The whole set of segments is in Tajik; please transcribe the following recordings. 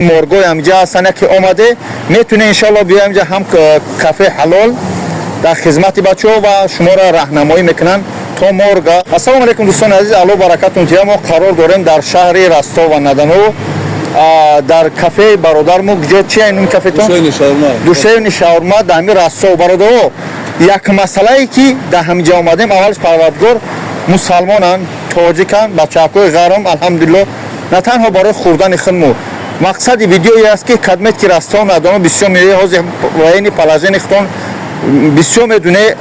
Моргои ҳамиҷа ҳастан, яке омаде метуне, иншалло, биё инҷа ҳам кафе ҳалол дар хизмати бачаҳо ва шуморо раҳнамоӣ мекунанд то морга. Ассалому алайкум, дӯстони азиз, Алло баракатун тия. Мо қарор дорем дар шаҳри Ростов на Дону, дар кафеи бародармо. Куҷо, чи ай нуми кафетон? Душевный шаурма дар ҳами Ростов. Бародаро, як масъалае, ки дар ҳамиҷа омадем, аввалш Парвардигор, мусалмонанд, тоҷиканд, бачаҳакои ғарм, алҳамдулилло. На танҳо барои хӯрдани худмо, мақсади видеое аст, ки кадмет ки Ростов на Дону бисёр меои, ҳозир военный положение худтон бисёр медуне,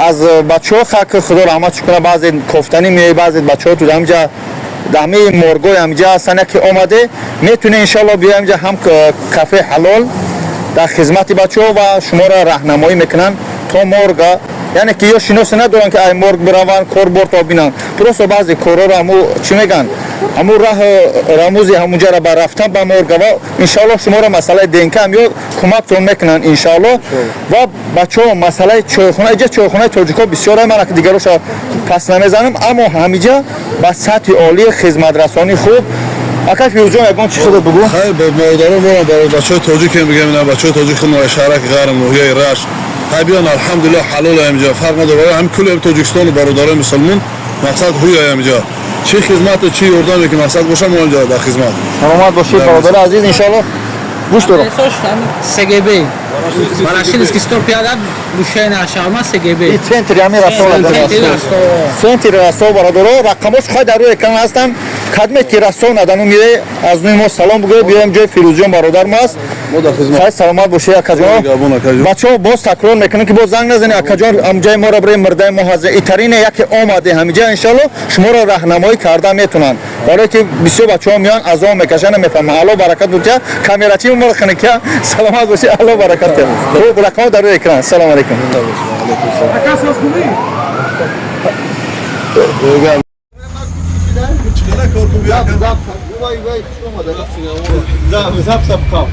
аз бачаҳо хак, Худо раҳматш куна, баъзе кофтанӣ меои, баъзе бачаҳо ту ҳамҷа дар ҳамаи моргои ҳамиҷа ҳастан. Яке омаде метуне, иншалло, биё инҷа ҳам кафе ҳалол дар хизмати бачаҳо ва шуморо раҳнамоӣ мекунанд то морга. Яъне ки ё шиносе надоранд, ки ай морг бираванд, кор борто бинанд, просто баъзе корҳоро, ҳаму чӣ мегӯянд, ҳамун раҳ рамузи ҳамунҷара ба рафтан ба морга ва иншалло шуморо масъалаи ДНК ҳам ё кӯмактон мекунанд, иншалло. Ва бачаҳо, масъалаи чойхона, иҷа чойхонаи тоҷикҳо бисёре, ман дигароша пас намезанам, аммо ҳамиҷа ба сатҳи олии хизматрасонӣ хуб. Ака Фирӯзҷон, ягон чӣ худат бугӯ. Хайр, бо модаро мо барои бачаҳои тоҷикем бигем, ина бачаҳои тоҷик худ шаҳраки Ғарм, ноҳияи Рашт. Хай, биён, алҳамдулилло, ҳалол ҳамиҷа, фарқ надорад. Барои ҳами кулли Тоҷикистону бародарои мусулмон мақсад ҳуя ҳамиҷа. Чӣ хизмату чӣ ёрдаме ки мақсад боша, мо инҷа дар хизмат. Саломат бошед, бародари азиз, иншалло, гӯш дорам. СГБ. Ворошиловский 150, душевная шаурма, СГБ. И центри ҳами Ростов. Центри Ростов. Центри Ростов. Бародаро, рақамош хай дар рӯи экран ҳастанд. Кадме ки Ростов на Дону мире, аз нӯи мо салом бугӯед, биёем, ҷои Фирӯзҷон бародар мо аст. Мо дар хизмат. Хай, саломат бошед, акаҷон. Габон, акаҷон. Бачаҳо, боз такрор мекунем, ки боз занг назанед: акаҷон, ҳамҷои моро бирем, мурдаи мо ҳаза итарине. Яке омаде ҳамиҷа, иншалло, шуморо раҳнамоӣ карда метунанд, барое ки бисёр бачаҳо меоянд, азоб мекашанд, намефаҳманд. Алло баракат бутия. Камерачи моро ханакия. Саломат бошед, Алло баракат. Хуб, рақамҳо дар рӯи экран. Салому алайкум. Ака, соз хуби? Кор кун, бия. Зап зап қаб.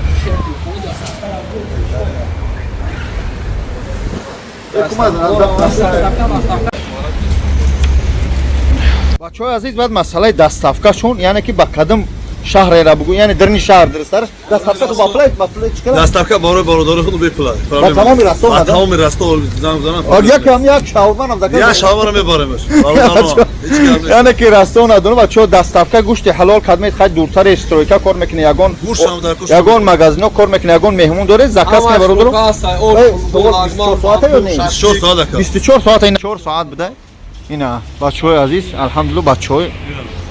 Бачаҳои азиз, баъд масъалаи доставкашон, яъне ки ба кадом шаҳрера бугӯ, яъне дарни шаҳр дурустар доставка ба плай, ба плай чӣ кара? Доставка барои бародари худ бепула. Ба тамоми Ростов Ба надо? тамоми Ростов занг занам. Як ҳам як шаурманам заказ. Я шаурма мебаремаш. Бародаро, ҳеҷ гап нест. Яъне ки Ростов на Дону, бачаҳо, доставка гӯшти ҳалол кадмед, хай дуртаре стройка кор мекунӣ, ягон Гӯшт ҳам дар кӯш. ягон магазино кор мекунӣ, ягон меҳмон доред, заказ кунед, бародаро. Эй, 24 соата ё не? 24 соат, ака. 24 соат, ина 4 соат буда. Ина, бачаҳои азиз, алҳамдулилло, бачаҳои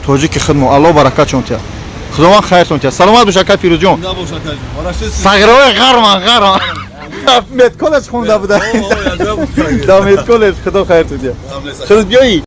тоҷики хидмо, Алло баракатшон тия, Худованд хайртон тия. Саломат бош, ака Фирӯзҷон. Зинда бош, акаҷон. Ворошиловский. Сағираҳои ғарман, ғарман, медколлеҷ хонда буда. О, о, я ҷавоб. Да, медколлеҷ. Худо хайртон тия. Худо биёӣ.